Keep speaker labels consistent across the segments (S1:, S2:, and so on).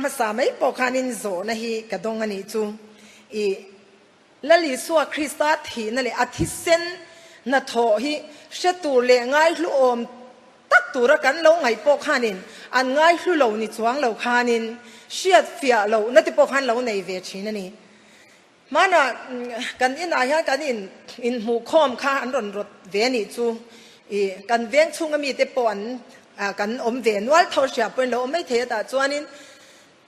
S1: Hmasa mai pawh khanin zawhna hi ka dawng a nih chu. I Lal Isua Krista thihna leh a thisen hnathawh hi hre tur leh ngaihluawm tak tura kan lo ngaih pawh khanin an ngaihlu lo ni chuang lo khanin hriat fiah lohna te pawh khan lo nei ve thin a ni. Hmanah kan inah hian kan in inhmuhkhawm kha an rawn rawt ve a nih chu. I kan veng chhunga mite pawh an kan awm ve nual tho hria pawhin lo awm mai thei a tah chuanin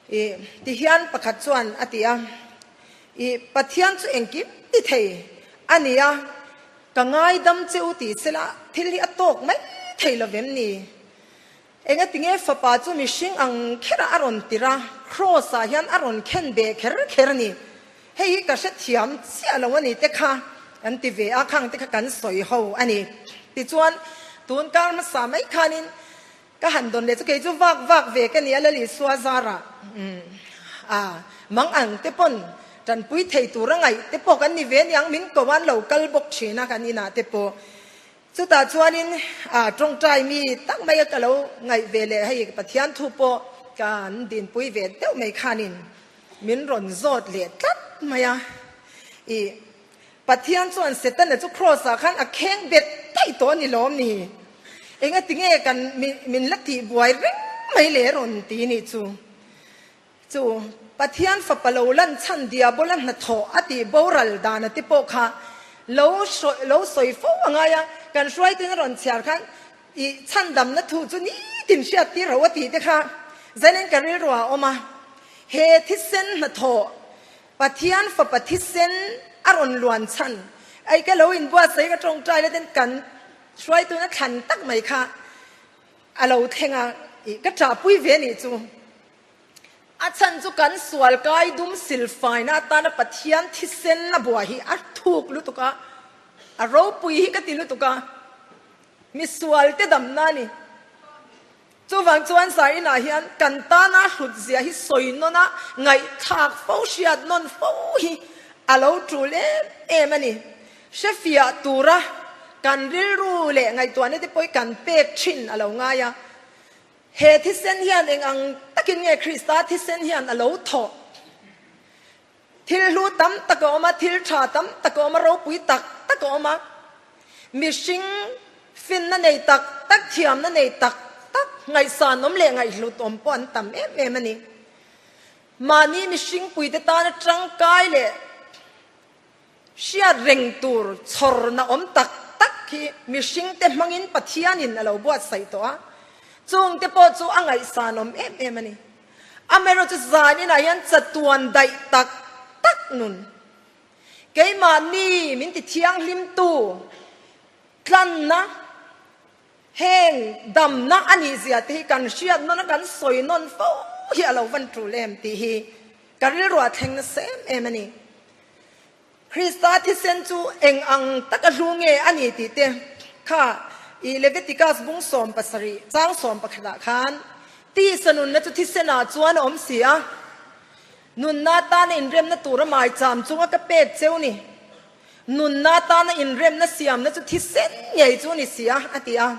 S1: i tihian pakhat chuan a ti a, I Pathian chu engkim ti thei a ni a, ka ngaidam che u tih sela thil hi a tawk mai thei lo vem ni? Engatinge fapa chu mihring ang kherah a rawn tir a, Kraws-ah hian a rawn khen ve kher kher a ni. Hei hi ka hrethiam chiah lo a ni te kha kan ti ve a, khang te kha kan sawi ho a ni. Tichuan, tun kar hmasa mai khanin ka han dawn leh chu kei chu vak vak ve ka ni a, Lal Isua zarah a mang ang te pawn tanpui thei tur a ngaih te pawh kan ni ve aniang, min ko an lo kal bawk thin a kan inah te pawh. Chutah chuanin tawngtai mi tak mai a ka lo ngaih ve leh hei Pathian thu pawh kan dinpui ve deuh mai khanin min rawn zawt leh tlat mai a. I Pathian chuan Setana chu Kraws ah khan a kheng bet daih tawh a ni lawm ni? Engatinge kan min la tihbuai reng mai le rawn ti nih chu. Chu Pathian fapa lo lan chhan diabola hnathawh a tih boral dana te pawh kha lo lo sawi fo a ngai a, kan hruaitun a rawn chhiar khan i chhandamna thu chu nitin hriat tir ho a tih te kha zanin ka rilru ah a awm a. He thisen hnathawh Pathian fapa thisen a rawn luan chhan ai ka lo inbuatsaih ka tawngtai la ten kan hruaitun a thlan tak mai kha a lo thleng a, i ka ṭahpui ve nih chu. A chhan chu kan sual kai dum silfaina atana Pathian thisen a buai hi a thuk lutuk a, a ropui hi ka ti lutuk a, mi sual te damna a ni. Chuvang chuan Zainah hian kan tana hlut zia hi sawi nawn a, ngaihthlak fo, hriat nawn fo hi a lo tul em em a ni. Hrefiah tura kan rilru leh ngaihtuahna te pawh hi kan pek thin a lo ngai a. He thisen hian eng ang takin nge Krista thisen hian a lo thawh? Thil hlu tam tak a awm a, thil tha tam tak a awm a, ropui tak tak a awm a. Mihring finna nei tak tak, thiamna nei tak tak, ngaihsanawm leh ngaihhlutawm pawh an tam em em a ni. Mahni mihring puite tana tangkai leh Hriat reng tur chhawrna awm tak tak hi mihringte hmangin Pathianin a lo buatsaih tawh a, chungte pawh chu a ngaihsanawm em em a ni. Amaherawhchu zaninah hian chatuan daih tak tak nun, keimahni min ti thianghlimtu tlanna, heng damna a nih zia te hi kan hriat nawn a, kan sawi nawn fo hi a lo van tul em tih hi ka rilruah thleng nasa em em a ni. Krista thisen chu eng ang taka hlu nge a ni tih te kha i Leviticus bung 17 chang 11 ah khan tisa nunna chu thisen ah chuan a awm si a, nunna atana inremna tura maicham chunga ka pek cheu ni, nunna atana inremna siamna chu thisen ngei chu ni si a, a ti a.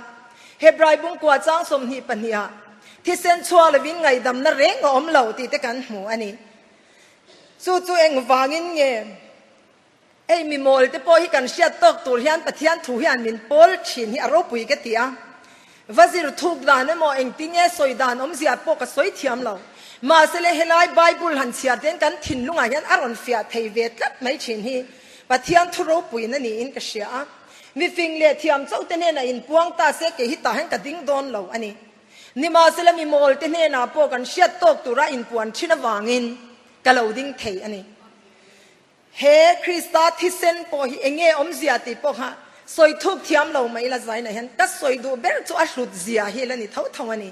S1: Hebrai bung kua chang 22 ah thisen chhuak lovin ngaihdamna reng a awm lo tih te kan hmu a ni. Chu chu engvangin nge hei mi mawl te pawh hi kan hriat tawk tur hian Pathian thu hian min pawl thin hi a ropui ka ti a. Va zir thuk dan emaw engtinge sawi dan awmzia pawh ka sawi thiam lo. Mahse le helai Bible han chhiar ten kan thinlungah hian a rawn fiah thei ve tlat mai thin hi Pathian thu ropuina niin ka hria a. Mifing leh thiam chauh te hnenah inpuang ta se kei hi tah hian ka ding dawn lo a ni. Nimahsela mi mawlte hnenah pawh kan hriat tawk tura inpuan thin avangin ka lo ding thei a ni. He Krista thisen pawh hi eng nge awmzia tih pawh kha sawi thuk thiam lo mai ila zainah hian ka sawi duh ber chu a hlut zia hi la ni tho tho a ni.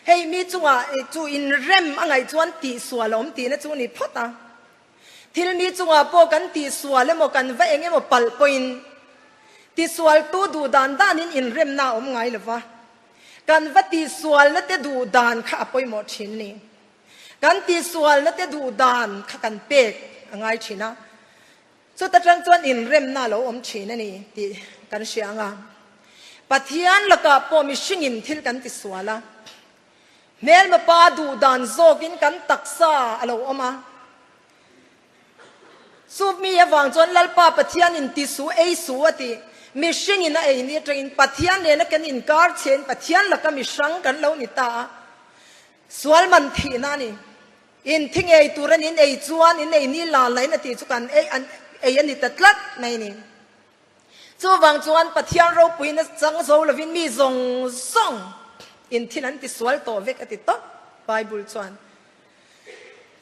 S1: Hei mi chungah chu inrem a ngaih chuan tihsual a awm tihna chu ni phawt a. Thil mi chungah pawh kan tihsual emaw kan va eng emaw palh pawhin tisualtu duh dan danin inremna a awm ngai lo va, kan va tihsualna te duh dan kha a pawimawh thin ni. Kan tihsualna te duh dan kha kan pek a ngai thin a, chuta tang chuan inremna a lo awm thin a ni tih kan hria ang a. Pathian lakah pawh mihringin thil kan tisual a. Hmelma pa duh dan zawkin kan taksa a lo awm a. Chu mi avang chuan Lalpa Pathianin ti su, ei su a ti. Mihringin a ei ni atangin Pathian nena kan inkar chhen Pathian laka mihrang kan lo ni ta a. Sual man thihna a ni. In thi ngei tur an in ei chuan in ei ni la lain a tih chu kan ei an ei a ni ta tlat mai a ni. Chuvang chuan Pathian ropuina chang zo lovin mi zawng zawng in thil an ti sual tawh vek a ti tawp Bible chuan.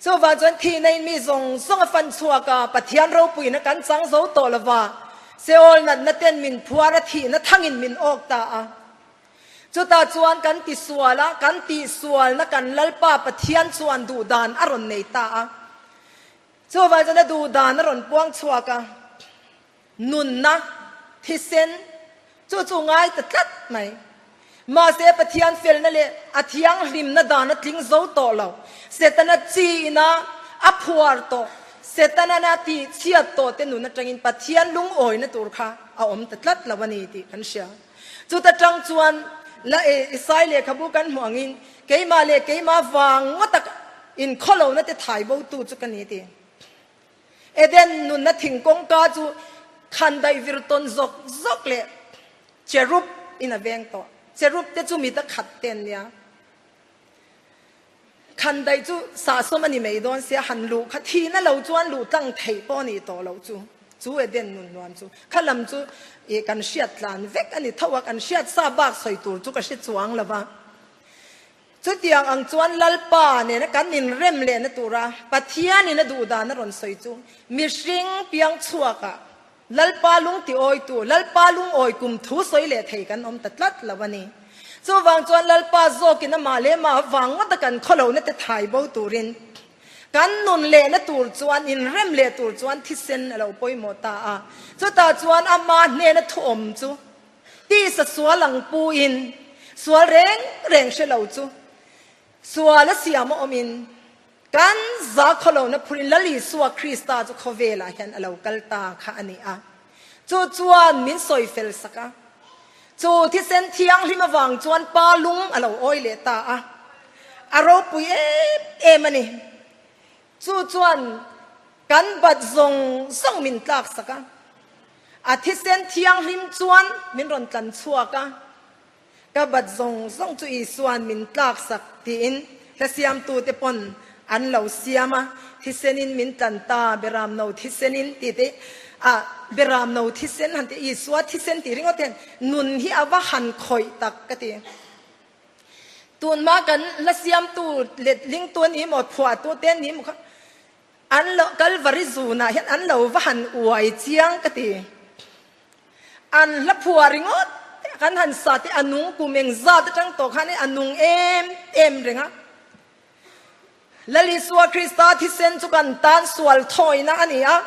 S1: Chuvang chuan thihna in mi zawng zawng a fan chhuak a, Pathian ropuina kan chang zo tawh lova, Seol natna ten min phuar a thihna thangin min awk ta a. Chutah chuan kan ti sual a, kan tihsualna kan Lalpa Pathian chuan duhdan a rawn nei ta a. Chuvang chuan a duhdan a rawn puang chhuak a, nunna, thisen, chu chu ngai ta tlat mai. Mahse Pathian felna leh a thianghlimna dan a tling zo tawh lo. Setana chi ina a phuar tawh, Setana a tihchhiat tawh te nun atangin Pathian lungawina tur kha a awm ta tlat lo a ni tih kan hria. Chuta tang chuan la e Isai lehkhabu kan hmuh angin keimah leh keimah vang ngawt tak in khawlohna te thai bo tu chu ka ni ti. Eden nunna thing kawngka chu khan daih vir tawn zawk zawk leh cherub in a veng tawh. Cherub te chu mit a khat te an nia. Khan daih chu sahsawm a ni mai dawn sia, han luh kha thihna lo chuan luh tlang theih pawh a nih tawh loh chu. Chu Eden nun nuam chu kha lam chu ih kan hriat tlan vek a ni tho a, kan hriat sa bak sawi tur chu ka hre chuang lo va. Chutiang ang chuan Lalpa nena kan inrem lehna tura Pathianin a duh dan a rawn sawi chu mihring piang chhuakah Lalpa lung ti awitu, Lalpa lungawi kum thu sawi leh thei kan awm ta tlat lo a ni. Chuvang chuan Lalpa zawkin amah leh amah avang ngawta kan khawlohna te thai bo turin, kan nun lehna tur chuan, inrem leh tur chuan thisen a lo pawimawh ta a. Chutah chuan ama hnena thuawm chu tisa sual ang puin, sual reng reng hre lo chu sual a siam a awmin, Kan za khawlohna phurin Lal Isua Krista chu khawvelah hian a lo kal ta kha a ni a. Chu chuan min sawi fel sak a. Chu thisen thianghlim avang chuan pa lung a lo awi leh ta a. A ropui em em a ni. Chu chuan kan bat zawng zawng min tlak sak a. A thisen thianghlim chuan min rawn tlan chhuak a. Ka bat zawng zawng chu Isua'n min tlak sak tiin hla siamtute pawn an lo siam a, thisenin min tlan ta, Beramno thisenin tih te ah Beramno thisen han tih Isua thisen tih ringawt hian nun hi a va han khawih tak ka ti. Tunhma kan hla siamtu letlingtu a ni maw, phuahtu te a ni maw kha an lo Kalvari zunah hian an lo va han uai chiang ka ti. An hla phuah ringawt te kan han sa te a nung kum eng zat atang tawh khan a nung em em reng a. Lal Isua Krista thisen chu kan tan sual thawina a ni a,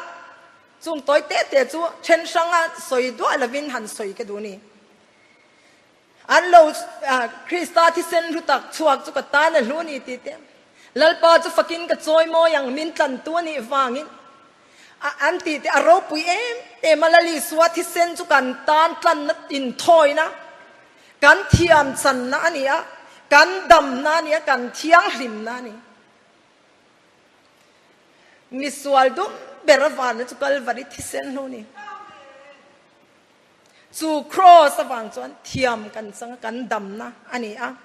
S1: chung tawi te te chu then hranga sawi duah lovin han sawi ka duh a ni. An lo Krista thisen hlu tak chhuak chu ka tan a hlu a ni tih te, Lalpa chu fakin ka chawi mawi ang min tlantu a nih vangin an tih te a ropui em em a, Lal Isua thisen chu kan tan tlanna inthawina, kan thiam channa a ni a, kan damna a ni a, kan thianghlimna a ni. Misual dum ber avana chu Kalvari thisen hlu a ni. Chu Kraws avang chuan thiam kan chang a, kan damna a ni a.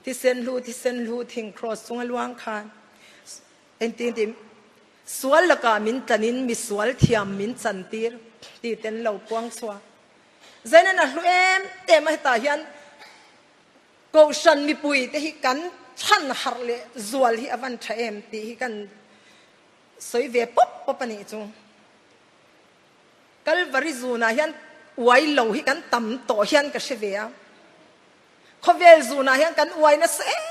S1: Thisen hlu, thisen hlu thing Kraws chunga luang khan engtin tih sual lakah min tlanin mi sual thiam min chantir tih ten lo puang chhuak. Zainen a hlu em em a, hetah hian Kohhran mipui te hi kan chhan harh leh zual hi a van tha em tih hi kan sawi ve pawp pawp a nih chu. Kalvari zunah hian uai lo hi kan tam tawh hian ka hre ve a. Khawvel zunah hian kan uai nasa em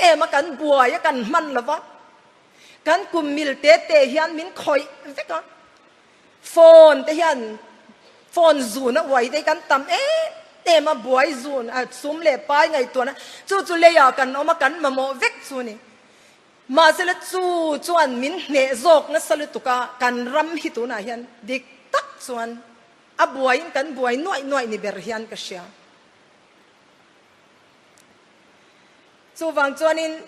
S1: em a, kan buai a, kan hman lo va. Kan kum mil te te hian min khawih vek a. Phone te hian phone zuna uai te hi kan tam em em a, buai zun a, sum leh pai ngaihtuahna chu chu leiah kan awm a, kan mamawh vek chu a ni. Mahsela chu chuan min hneh zawk nasa lutuk a, kan ram hi tunah hian dik tak chuan a buaiin kan buai nuaih nuaih ni ber hian ka hria. Chuvang chuanin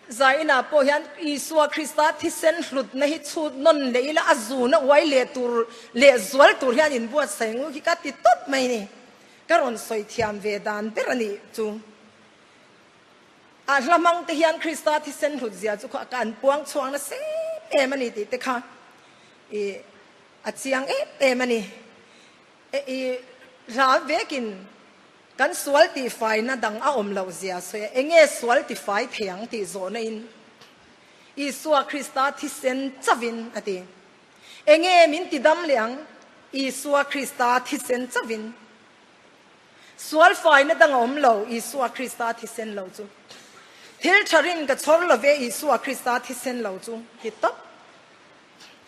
S1: Zainah pawh hian Isua Krista thisen hlutna hi chhut nawn leh ila a zuna uai leh tur leh zual tur hian inbuatsaih ngu hi ka ti tawp mai ni. Ka rawn sawi thiam ve dan ber a nih chu. A hla hmang te hian Krista thisen hlut zia chu kha an puang chhuak nasa em em a ni tih te kha i a chiang em em a ni. I hla vekin Kan sual tihfaina dang a awm loh zia sawi a, enge sual tifai thei ang tih zawhna in Isua Krista thisen chauhin a ti. Enge min ti dam leh ang? Isua Krista thisen chauhin. Sual faina dang a awm lo, Isua Krista thisen lo chu. Thil tha rin ka chhawr lo ve Isua Krista thisen lo chu ti tawp.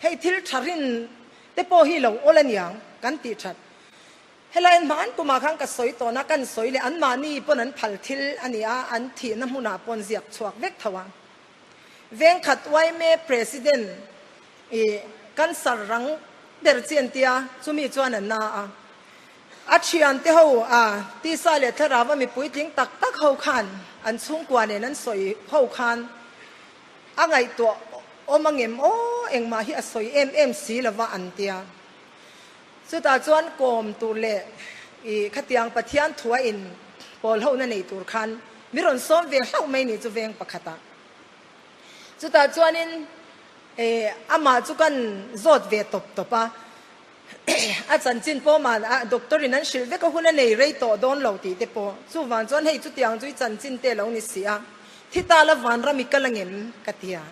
S1: Hei thil tha rin te pawh hi lo awl aniang kan tih that. Helai hmaan kumah khan ka sawi tawn a, kan sawi leh anmahni pawn an phal thil a ni a, an thihna hmunah pawn ziak chhuak vek tho a. Vengkhat yma President i cancer rang ber chi an tia, chumi chuan a na a. A thiante ho a tisa leh thlarau a mipui tling tak tak ho khan an chhungkua nen an sawi ho khan a ngaihtuah awm angem aw engmah hi a sawi em em si lova an tia. Chutah chuan kawm tur leh i khatiang Pathian thua in pawl hona nei tur khan mi rawn sawm ve hlauh mai ni chu veng pakhatah. Chutah chuanin amah chu kan zawt ve tawp tawp a, a chanchin pawh mah a doctor in an hrilh vek a hun a nei rei tawh dawn lo tih te pawh. Chuvang chuan hei chutiang chu i chanchin te lo ni si a, thi ta la vanram i kal angem ka ti a.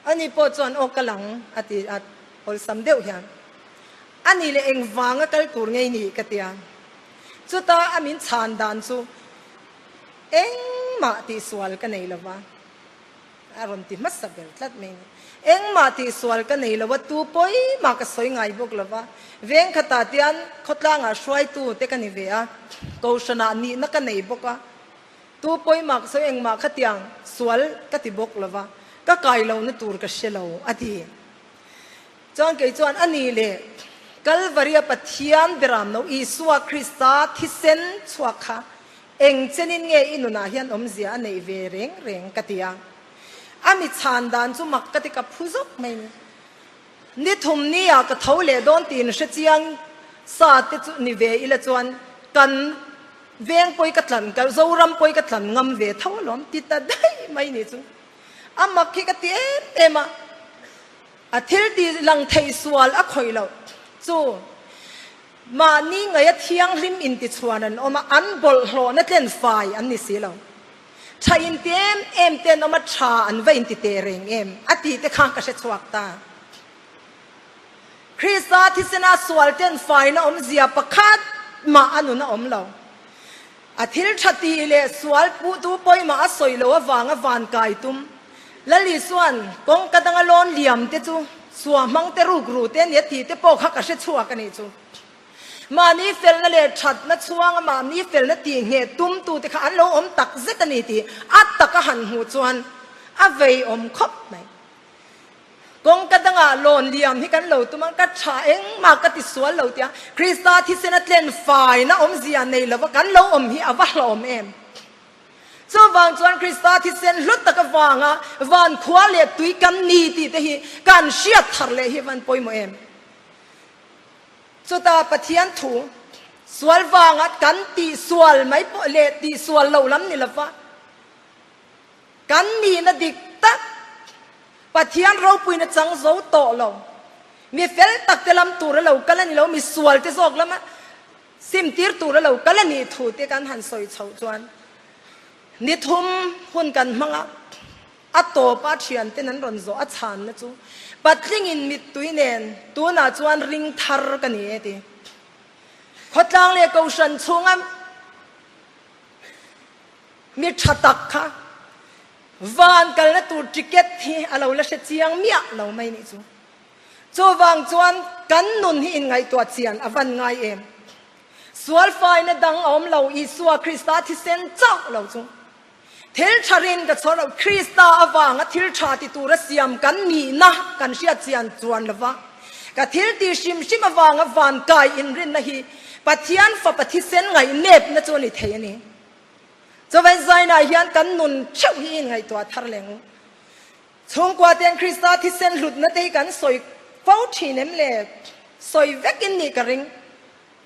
S1: Ani pawh chuan aw kal ang a ti a, awlsam deuh hian. A nih leh engvanga kal tur ngei ni ka tia. Chuta a min chhan dan chu engmah tihsual ka nei lova a rawn ti hmasa ber tlat mai ni. Engmah tihsual ka nei lova tu pawimah ka sawi ngai bawk lova. Veng khatah tian khawtlangah hruaitu te ka ni ve a, kohhranah nihna ka nei bawk a. Tu pawimah ka sawi engmah khatiang sual ka ti bawk lova, ka kai lohna tur ka hre lo a ti. Chuan kei chuan, A ni le, Kalvaria Pathian beram no Isua Krista thisen chhuak kha eng chenin nge i nunah hian awmzia a neih ve reng reng? ka ti a. A mi chhan dan chu mak ka ti ka phu zawk mai ni. Ni thum ni ah ka tho leh dawn tiin hre chiang sa te chu ni ve ila chuan kan veng pawi ka tlan, ka Zoram pawi ka tlan ngam ve tho alawm ti ta daih mai ni chu. A mak hi ka ti em em a. A thil ti lang theih sual a khawih loh chu mahni ngaia thianghlim intichhuan an awm a, an bawlhhlawhna tlen fai an ni si lo. Tha inti em em te an awm a, tha an va inti teh reng em a tih te kha ka hre chhuak ta. Krista thisena sual ten faina awmzia pakhat mah a nun a awm lo. A thil tha tih leh sual puhtu pawimah a sawi loh avanga van kai tum. Lal Isua'n kawngka danga lawn liam te chu sua hmang te ruk ru te ania tih te pawh kha ka hre chhuak a nih chu. Mahni felna leh thatna chhuanga mahni felna tih ngheh tumtu te kha an lo awm tak zet a ni tih a taka han hmuh chuan a vei awm khawp mai. Kawngka dangah lawn liam hi kan lo tum a, ka tha engmah ka ti sual lo tia Krista thisen a tlen faina awmzia nei lova kan lo awm hi a va hlawm em? Chuvang chuan Krista thisen hlu tak avanga van khua leh tui kan ni tih te hi kan hriat thar leh hi van pawimawh em? Chutah Pathian thu sual vanga kan tihsual mai pawh leh tihsual lo lam ni lova, Kan nihna dik tak, Pathian ropuina chang zo tawh lo. Mi fel tak te lam tur a lo kal a ni lo, mi sual te zawk lama sim tir tur a lo kal a nih thu te kan han sawi chhoh chuan ni thum hun kan hmang a, a tawp a thianten an rawn zawh a chhanna chu Patlingin mittui nen tunah chuan ring thar ka ni e ti. Khawtlang leh Kohhran chhunga Mi tha tak kha van kalna tur ticket hi a lo la hre chiang miah lo mai nih chu. Chuvang chuan kan nun hi inngaihtuah chian a van ngai em? Sual faina dang a awm lo, Isua Krista thisen chauh lo chu. Thil tha rin ka chhuah lo, Krista avanga thil tha ti tura siam kan nihna kan hriat chian chuan lova, ka thil ti hrim hrim avanga van kai inrinna hi Pathian fapa thisen ngaihnepna chu a ni thei a ni. Chuvain zainah hian kan nun theuh hi i inngaihtuah thar leng u. Chhungkua ten Krista thisen hlutna te hi kan sawi fo thin em le? Sawi vekin nih ka ring.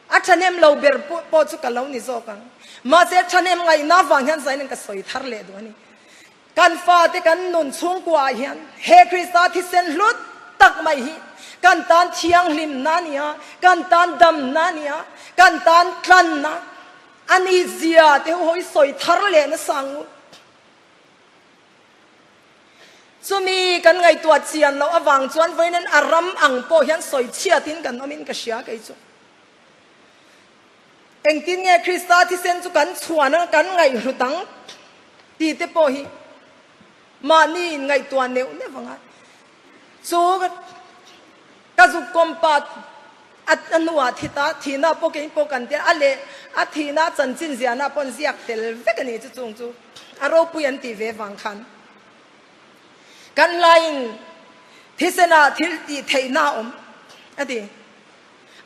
S1: A thahnem lo ber pawh chu ka lo ni zawk ang. Mahse thahnem ngaihna vang hian zain ka sawi thar leh duh a ni. Kan fate kan nun chhungkua ah hian he Krista thisen hlut tak mai hi kan tan thianghlimna a ni a, kan tan damna a ni a, kan tan tlanna a ni zia te ho hi sawi thar leh nasa ang u. Chumi kan ngaihtuah chian loh avang chuan vawiin a ram ang pawh hian sawi chhiatin kan awmin ka hria kei chu. Engtin nge Krista thisen chu kan chhuan a, kan ngaihhlut ang tih te pawh hi mahni in ngaihtuah neuh neuh ang a. Chu ka zuk kawmpa a hnuah thi ta, thihna pawh kei pawh kan tia, a leh a thihna chanchin ziahna pawh an ziak tel vek a ni chu chung chu a ropui an tih ve vang khan. Kan hlaiin thisenah thil tih theihna a awm a ti.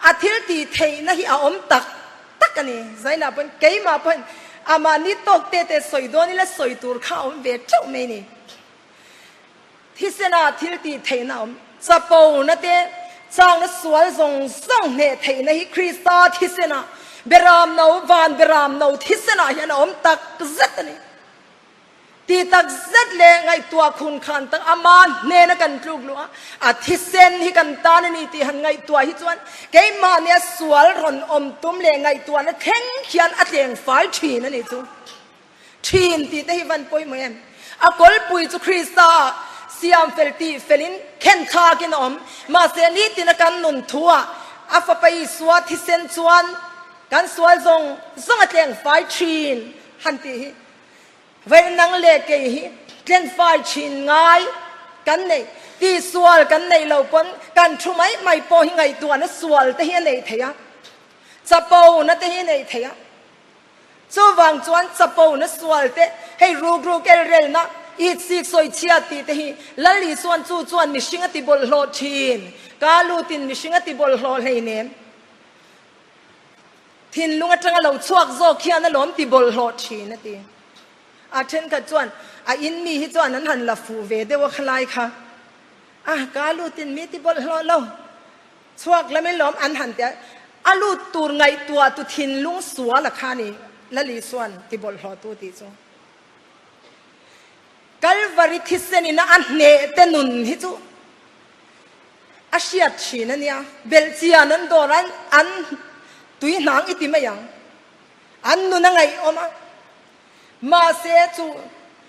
S1: A thil tih theihna hi a awm tak tak a ni. Zainah pawhin keimah pawhin amah ni tawk te te sawi dawn ila sawi tur kha a awm ve teuh mai ni. Thisena thil tih theihna a awm. Chapona te changna sual zawng zawng hneh theihna hi Krista thisena beram no van beram no thisenah hian a awm tak zet a ni. Ti tak zet leh ngaihtuah khun khan tak ama hnena kan tluk luh a, a thisen hi kan tan a ni tih han ngaihtuah hi chuan keimahnia sual rawn awm tum leh ngaihtuahna thleng hian a tleng fai thin a ni chu. Thin tih te hi van pawimawh em? A kawlpui chu Krista ah siam fel tih felin khen thlakin a awm. Mahse nitina kan nun thuah a Fapa Isua thisen chuan kan sual zawng zawng a tleng fai thin han tih hi Vei nang leh kei hi tlenfai thin ngai kan nei, tihsual kan neih lo pawn kan thu mai mai pawh hi ngaihtuahna sual te hi a neih theih a, chapo na te hi a neih theih a. Chuvang chuan chapo na sual te, hei ruk ruk el rel na, it sik sawi chhia tih te hi Lal Isuan chu chuan mihring a ti bawlhhlawh thin, ka lutin mihring a ti bawlhhlawh hleinem. Thinlung atanga lo chhuak zawk hian a lawm ti bawlhhlawh thin a ti. A thenkhat chuan a in mi hi chuan an han la fuh ve deuh a khalai kha. A ka lutin mi ti bawlhhlawh lo. Chhuak lamin lawm an han ti a, a lut tur ngaihtuah tu thinlung sual a kha ni Lal Isuan ti bawlhhlawh tu tih chu. Kalvari thisen ina a hneh te nun hi chu A hriat thin a nia. Belhchian an dawr an an tui hnang i ti mai ang. An nun a ngaihawm a. Mahse chu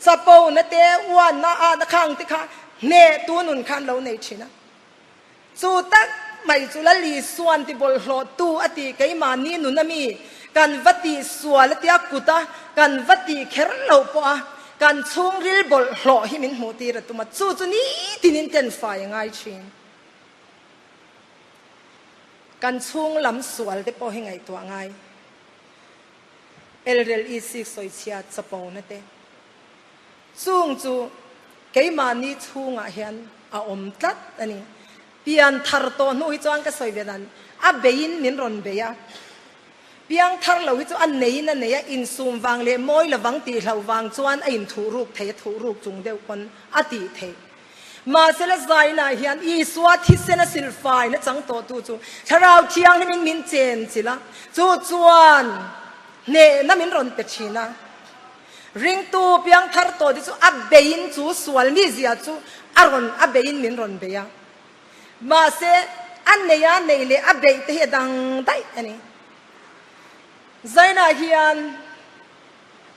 S1: chapo na te uan na a na khang te kha hneh tu nun khan lo nei thin a. Chu tak mai chu Lal Isuan ti bawlhhlawh tu a ti keimahni nun a mi kan va tih sual a tia kut a kan va tih kher loh pawh a Kan chhungril bawlhhlawh hi min hmuh tir a tum a, chu chu nitinin tenfai a ngai thin. Kan chhung lam sual te pawh hi ngaihtuah ngai. Elrel isik sawichhia chapona te. Chung chu keimahni chhungah hian a awm tlat a ni. Pian thar tawh hnu hi chuan ka sawi ve dan, a beiin min rawn bei a. Piang thar lo hi chu a neiin a nei a, insum vang leh mawi lovang tih hloh vang chuan a inthuh ruk thei a, thuh ruk chung deuh pawn a tih theih. Mahsela zainah hian Isua thisen a silfai na chang tawhtu chu Thlarau Thianghlimin min chen chilh a, chu chuan hnehna min rawn pe thin a. Ringtu piang thar tawh te chu a beiin chu sual mizia chu a rawn a beiin min rawn bei a. Mahse, a nei a nei leh a beih te hi a dang daih a ni. Zainah hian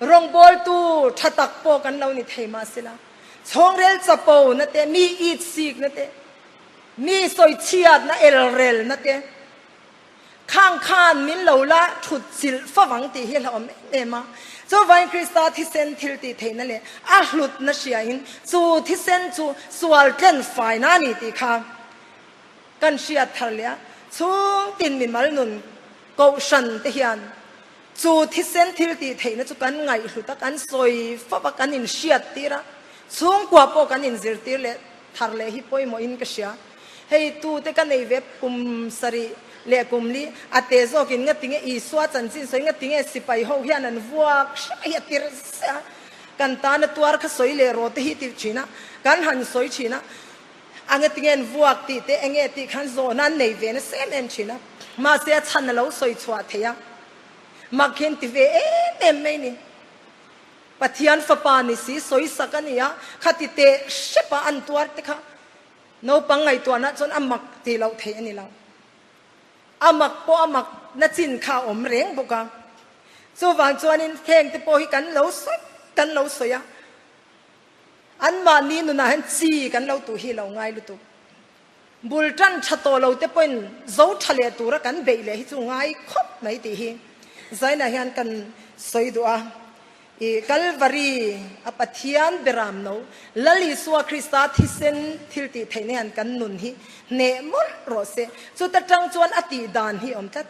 S1: rawngbawltu tha tak pawh kan lo ni thei mahsela, chhawngrel chapo na te, mi it sik na te, mi sawichhiat na elrel na te, Khang khan min lo la thut chilh favang tih hi a hlauhawm em em a. Chuvangin Krista thisen thil tih theihna leh a hlutna hriain chu thisen chu sual tlen faina a ni tih kha kan hriat thar leh a. Chhungtin mimal nun kohhran te hian chu thisen thil tih theihna chu kan ngaihhlut a, kan sawi fap a, kan inhriat tir a, chhungkua pawh kan inzirtir leh thar leh hi pawimawhin ka hria. Hei tute ka nei ve kum sarih. leh kum li a te zawkin ngatinge Isua chanchin sawi ngatinge sipai ho hian an vuak hrep hi a tir zeh a, kan tana tuar kha sawi leh rawh te hi ti thin a, kan han sawi thin a, a ngatinge an vuak tih te enge tih khan zawhna an nei ve nasa em em thin a, mahse a chhan a lo sawi chhuah thei a, mak hian ti ve em em mai ni. Pathian fapa ni si sawi sak a ni a, khati teh hrep a an tuar te kha Naupang ngaihtuahna chuan a mak tih loh theih a ni lo. A mak pawh a mak na chin kha a awm reng bawk a. Chuvang chuanin heng te pawh hi kan lo sawi kan lo sawi a, anmahni nunah hian chi kan lo tuh hi lo ngai lutuk. Bul tan tha tawh lo te pawhin zo tha leh tura kan beih leh hi chu ngai khawp mai tih hi Zainah hian kan sawi duh a. I Kalvari a Pathian beram no, Lal Isua Krista thisen thil tih theihna hian kan nun hi hneh mawlh rawh se. Chuta tang chuan a tih dan hi awm tlat.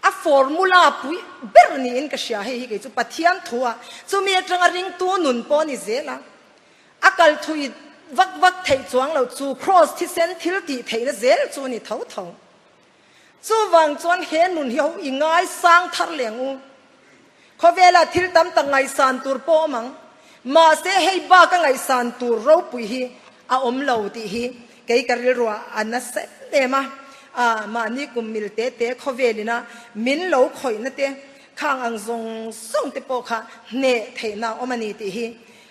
S1: A formula pui ber niin ka hria hei hi kei chu Pathian thu a, chumi atanga ringtu nun pawh a ni zel a. A kal thui vak vak theih chuang lo chu Kraws thisen thil tih theihna zel chu a ni tho tho. Chuvang chuan he nun hi ho i ngaisang thar leng u. Khawvela thil tam tak ngaihsan tur pawh awm ang. Mahse hei baka ngaihsan tur ropui hi a awm lo tih hi kei ka rilruah a nasa em em a. A mahni kum mil te te khawvelina min lo khawihna te khang ang zawng zawng te pawh kha hneh theihna a awm a ni tih hi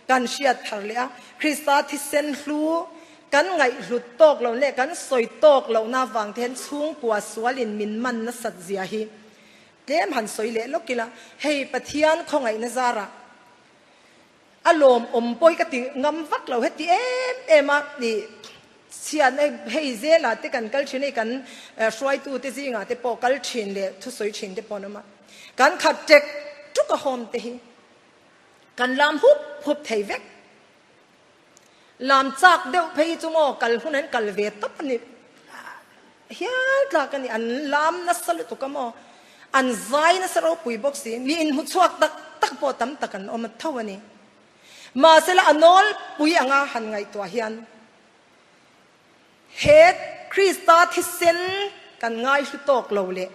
S1: kan hriat thar leh a. Krista thisen hlu kan ngaihhlut tawk lo leh kan sawi tawk lohna avang te hian chhungkua sualin min man nasat zia hi Tlem han sawi leh lawk ila, hei Pathian khawngaihna zarah a lawmawm pawi ka ti ngam vak lo heti em em a ni chhiat hei zela te kan kal thin hei kan hruaitu te zingah te pawh kal thin leh thusawi thin te pawh an awm a, kan khat tek tuk a hawm te hi kan lam hup hup thei vek. Lam chak deuh phei chu maw kal hun an kal ve tawp a ni hial tlak a ni, an lam nasa lutuk a maw, an zai nasa ropui bawk si, mi inhmu chhuak tak tak pawh tam tak an awm tho a ni. Mahsela a nawlpui anga han ngaihtuah hian he Krista thisen kan ngaihlu tawk lo leh,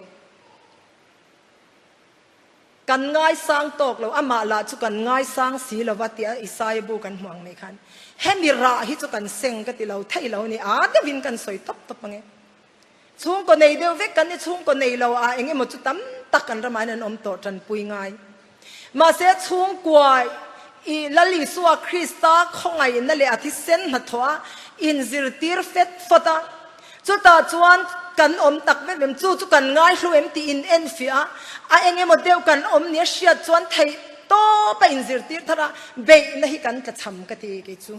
S1: Kan ngaisang tawk lo, amah lah chu kan ngaisang si lo va tia Isaia bu kan hmu ang mai khan hemi rah hi chu kan seng ka ti lo thei lo ni, a deuhin kan sawi tawp tawp ang e. Chhungkaw nei deuh vek kan ni, chhungkaw nei lo ah eng emaw chu tam tak kan ramah hian an awm tawh tanpui ngai. Mahse chhungkua i Lal Isua Krista khawngaihna leh a thisen hnathawh a inzirtir fet fawt a, Chutah chuan kan awm tak vek em? Chu chu kan ngaihlu em tih in enfiah a, a eng emaw deuh kan awm nia hriat chuan theih tawp a inzirtir thar a, beihna hi kan tlachham ka ti kei chu.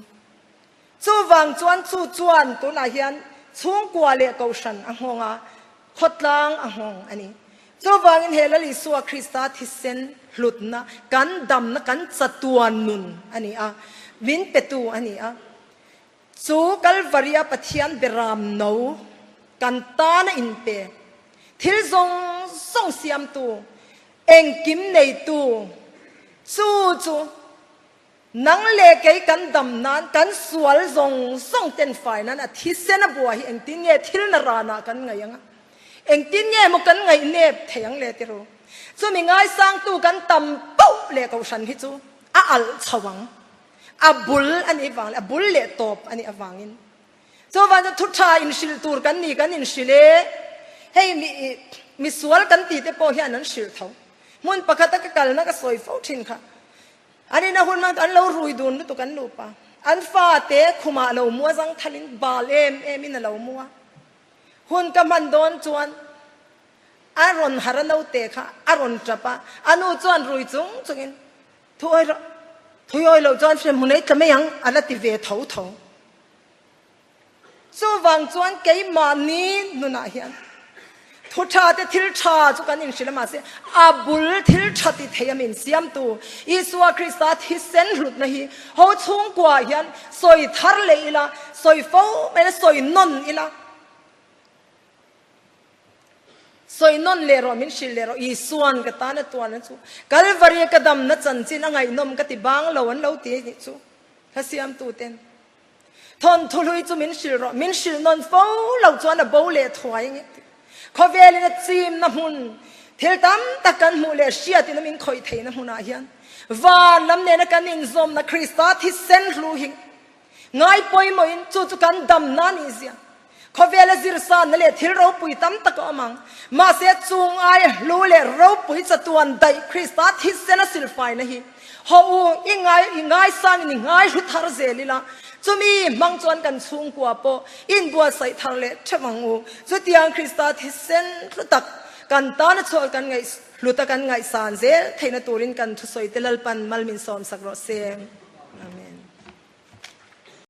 S1: Chuvang chuan chu chuan tunah hian chhungkua leh kohhran a nghawng a, khawtlang a nghawng a ni. Chuvangin he Lal Isua Krista thisen hlutna, kan damna, kan chatuan nun a ni a, min petu a ni a. Chu Kalvaria Pathian beram no kan tana inpe, thil zawng zawng siamtu, engkim neitu, chu chu nang leh kei kan dam nan, kan sual zawng zawng ten fai nan a thisen a bua hi engtin nge thil na ranah kan ngaih ang a, engtin nge maw kan ngaih nep thei ang le tiru. Chumi ngaisangtu kan tam poh leh kohhran hi chu a alh chho ang. A bul a nih vang leh a bul leh tawp a nih avangin chuvang chuan thu tha inhrilh tur kan ni kan inhrilh e. Hei mi misual kan tih te pawh hian an hrilh tho. Hmun pakhata ka kalna ka sawi fo thin kha. An ina hun hmang an lo rui dun lutuk an nupa. An fate khumah lo mua zang thalin bal em em in a lo mua. Hun ka hman dawn chuan a rawn har a naute kha a rawn tap a, a nu chuan rui chung chungin Thuawi rawh, thuawi loh chuan hremhmun ei tla mai ang, a la ti ve tho tho. Chuvang chuan keimahni nunah hian thu tha te thil tha chu kan inhrilh a, mahse a bul thil tha ti thei a min siamtu Isua Krista thisen hlutna hi ho chhungkuaah hian sawi thar leh ila, sawi fo mai ila, sawi nawn ila. Sawi nawn leh rawh, min hrilh leh rawh, Isua'n ka tan a tuan a chu. Kalvari a ka damna chanchin a ngaihnawm ka ti bang lo an lo ti anih chu. Hla siamtu ten. Thawnthu hlui chu min hrilh rawh, min hrilh nawn fo lo chuan a bo leh thuai nge ti. Khawvelin a chimna hmun thil tam tak kan hmuh leh hriatin a min khawih theihna hmunah hian van lam nena kan inzawmna Krista thisen hlu hi ngai pawimawhin chu chu kan damna a nih zia. Khawvela zirsanna leh thil ropui tam tak a awm ang. Mahse chung aia hlu leh ropui chatuan daih Krista thisen a silfaina hi haw u i ngai i ngaisangin i ngai hlu thar zel ila, chumi hmang chuan kan chhungkua pawh inbuatsaih thar leh theuh ang u. Chutiang Krista thisen hlu tak kan tana chhuah kan ngaih hluta kan ngaihsan zel theihna turin kan thusawi te Lalpan mal min sawmsak rawh se.